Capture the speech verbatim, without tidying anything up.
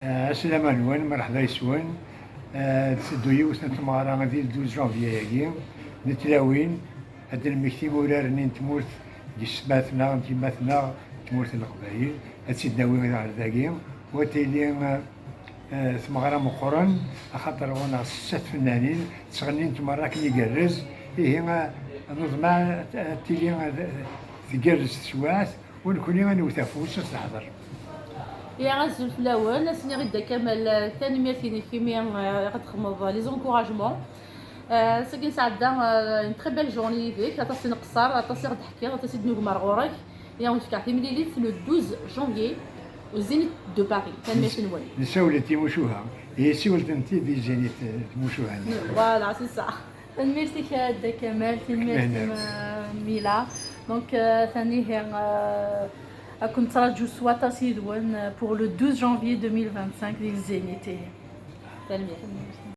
Ɛeslama-nwen, merḥba yes-wen. Tetteddu yiwet n tmeɣra di le douze janvier-agi, n tlawin, ad d-nemmekti urar-nni n tmurt deg ssmat-nneɣ, n tyemmat-nneɣ, n tmurt n Leqbayel, ad tt-id-nawi ɣer dagi, u ad tili, eh, tmeɣra meqqren, axaṭer ɣur-neɣ setta tfennanin ttɣennint merra akken igerrez, ihi, eh, neḍmeɛ ad tili, eh, tgerrez teswiɛt, u nekni ad newwet afus, ad teḥḍer. Ya, azul fell-awen, ad s-iniɣ i Dda Kamal, eh, tanemmirt-inek imi, eh, i ɣ-d-txedmeḍ les encouragements. Eh, ass-agi nesɛedda, eh, une très belle journée yid-k, aṭas i nqeṣṣer, aṭas i ɣ-d-teḥkiḍ, aṭas i d-nugmer ɣur-k. Ya, ad wen-fkeɣ timlilit le douze janvier au Zénith de Paris. Tanemmirt-nwen. Nessawel-d timucuha, ihi siwlet-tent-id i Zénith, eh, timucuha-nni. Voilà, c'est ça. Tanemmirt-ik a Dda Kamal, tanemmirt-im, eh, Mila. Donc, eh, tanihi, eh, ad ken-nettṛaǧu s waṭas yid-wen, eh, pour le douze janvier deux mille vingt-cinq di Zénith. Tanemmirt.